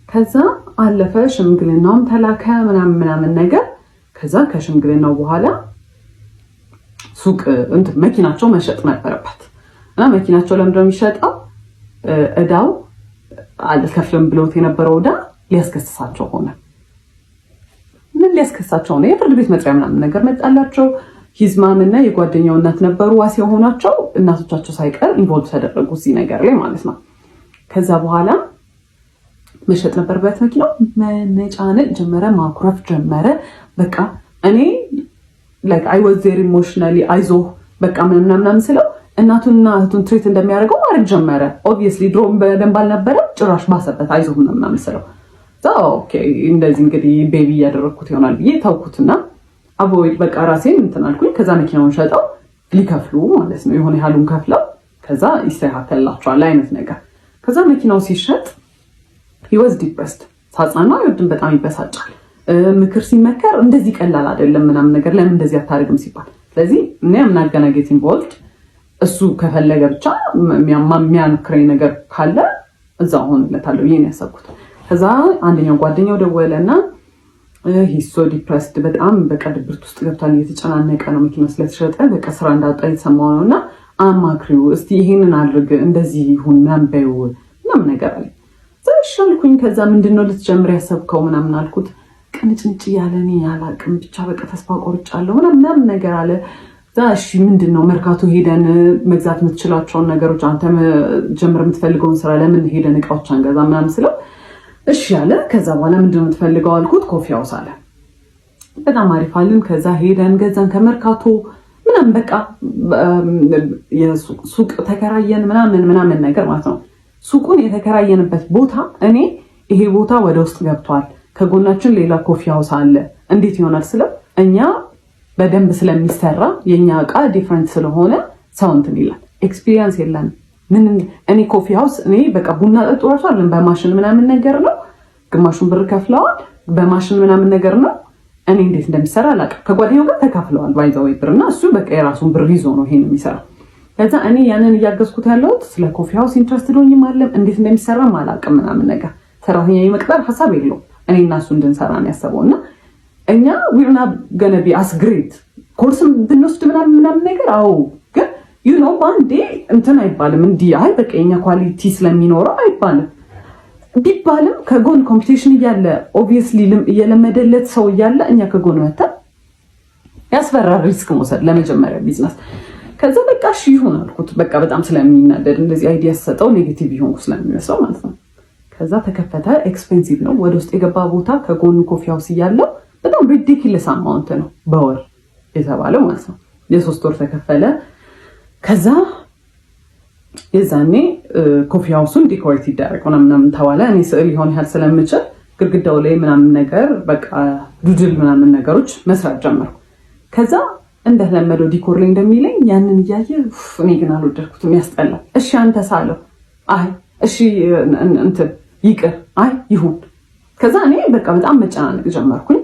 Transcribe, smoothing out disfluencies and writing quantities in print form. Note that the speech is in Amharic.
ከዛ አለፈ፣ ሽምግልናውም ተላከ ምናምን ምናምን ነገር። ከዛ ከሽምግልናው በኋላ ሱቅ እንትን መኪናቸው መሸጥ ነበረበት እና መኪናቸው ለምንድነው የሚሸጠው? እዳው አልከፍልም ብሎት የነበረው እዳ ሊያስከስሳቸው ሆነ። ምን ሊያስከሳቸው ሆነ? የፍርድ ቤት መጥሪያ ምናምን ነገር መጣላቸው። His mom እና የጓደኛው እናት ነበሩ ዋስ የሆኗቸው። እናቶቻቸው ሳይቀር involve ተደረጉ እዚህ ነገር ላይ ማለት ነው። ከዛ በኋላ መሸጥ ነበረበት መኪናው። መነጫነጭ ጀመረ፣ ማኩረፍ ጀመረ። በቃ እኔ like I was there emotionally፣ አይዞህ በቃ ምናምን ምናምን ስለው እናቱንና እህቱን treat እንደሚያደርገው ማድረግ ጀመረ። Obviously ድሮም በደንብ አልነበረም፣ ጭራሽ ባሰበት። አይዞህ ምናምን ስለው okay እንደዚህ እንግዲህ baby እያደረግኩት ይሆናል ብዬ ተውኩትና avoid በቃ ራሴን እንትን አልኩኝ። ከዛ መኪናውን ሸጠው ሊከፍሉ ማለት ነው፣ የሆነ ያህሉን ከፍለው ከዛ ይስተካከልላቸዋል አይነት ነገር። ከዛ መኪናው ሲሸጥ he was depressed። ሳጽናና አይወድም፣ በጣም ይበሳጫል። ምክር ሲመከር እንደዚህ ቀላል አይደለም ምናምን ነገር፣ ለምን እንደዚህ አታደርግም ሲባል፣ ስለዚህ እኔ I'm not gonna get involved፣ እሱ ከፈለገ ብቻ የሚያማክረኝ ነገር ካለ እዛ ሆንለታለሁ ብዬ ነው ያሰብኩት። ከዛ አንደኛው ጓደኛው ደወለ እና he's so depressed፣ በጣም በቃ ድብርት ውስጥ ገብቷል፣ እየተጨናነቀ ነው፣ መኪና ስለተሸጠ በቃ ስራ እንዳጣ የተሰማው ነው እና አማክሪው እስቲ፣ ይሄንን አድርግ፣ እንደዚህ ይሁን ምናምን በይው ምናምን ነገር አለ። እሺ አልኩኝ። ከዛ ምንድን ነው ልትጀምር ያሰብከው ምናምን አልኩት። ቅንጭንጭ ያለ እኔ አላቅም ብቻ በቃ ተስፋ ቆርጫለሁ ምናምን ነገር አለ። እሺ ምንድን ነው፣ መርካቶ ሄደን መግዛት የምትችላቸውን ነገሮች፣ አንተ ጀምር የምትፈልገውን ስራ ለምን ሄደን እቃዎች አንገዛ ምናምን ስለው እሺ አለ። ከዛ በኋላ ምንድን ነው የምትፈልገው አልኩት። Coffee house አለ። በጣም አሪፍ አልን። ከዛ ሄደን ገዛን ከመርካቶ ምናምን፣ በቃ ሱቅ ተከራየን ምናምን ምናምን ነገር ማለት ነው። ሱቁን የተከራየንበት ቦታ እኔ ይሄ ቦታ ወደ ውስጥ ገብቷል፣ ከጎናችን ሌላ coffee house አለ፣ እንዴት ይሆናል ስለው እኛ በደንብ ስለሚሰራ፣ የእኛ እቃ different ስለሆነ ሰው እንትን ይላል። Experience የለንም። ምን እኔ coffee house እኔ በቃ ቡና ጠጡ እራሱ አለን፣ በማሽን ምናምን ነገር ነው። ግማሹን ብር ከፍለዋል፣ በማሽን ምናምን ነገር ነው። እኔ እንዴት እንደሚሰራ አላውቅም። ከጓደኛው ጋር ተካፍለዋል by the way ብር እና እሱ በቃ የራሱን ብር ይዞ ነው ይሄን የሚሰራው። ከዛ እኔ ያንን እያገዝኩት ያለሁት ስለ coffee house interested ሆኜም አይደለም፣ እንዴት እንደሚሰራም አላውቅም ምናምን ነገር፣ ሰራተኛ የመቅጠር ሀሳብ የለውም። እኔ እና እሱ እንድንሰራ ነው ያሰበው እና እኛ we're not gonna be as great፣ ኮርስም ብንወስድ ምናምን ምናምን ነገር፣ አዎ፣ ግን በአንዴ እንትን አይባልም። እንዲህ አይ በቃ የኛ quality ስለሚኖረው አይባልም። ቢባልም ከጎን competition እያለ፣ obviously እየለመደለት ሰው እያለ፣ እኛ ከጎን መተን ያስፈራል risk መውሰድ ለመጀመሪያ ቢዝነስ። ከዛ በቃ እሺ ይሁን አልኩት። በቃ በጣም ስለሚናደድ እንደዚህ idea ሰጠው negative ይሆንኩ ስለሚመስለው ማለት ነው። ከዛ ተከፈተ። Expensive ነው። ወደ ውስጥ የገባ ቦታ ከጎኑ coffee house እያለው በጣም ridiculous amount ነው በወር የተባለው ማለት ነው። የ3 ወር ተከፈለ። ከዛ የዛኔ coffee house ኡን decorate ይደረግ ምናምን ተባለ። እኔ ስዕል ሊሆን ያህል ስለምችል ግድግዳው ላይ ምናምን ነገር በቃ doodle ምናምን ነገሮች መስራት ጀመርኩ። ከዛ እንደተለመደው decor ላይ እንደሚለኝ ያንን እያየ እኔ ግን አልወደድኩትም፣ ያስጠላል። እሺ አንተ ሳለው፣ አይ እሺ እንትን ይቅር፣ አይ ይሁን። ከዛ እኔ በቃ በጣም መጨናነቅ ጀመርኩኝ።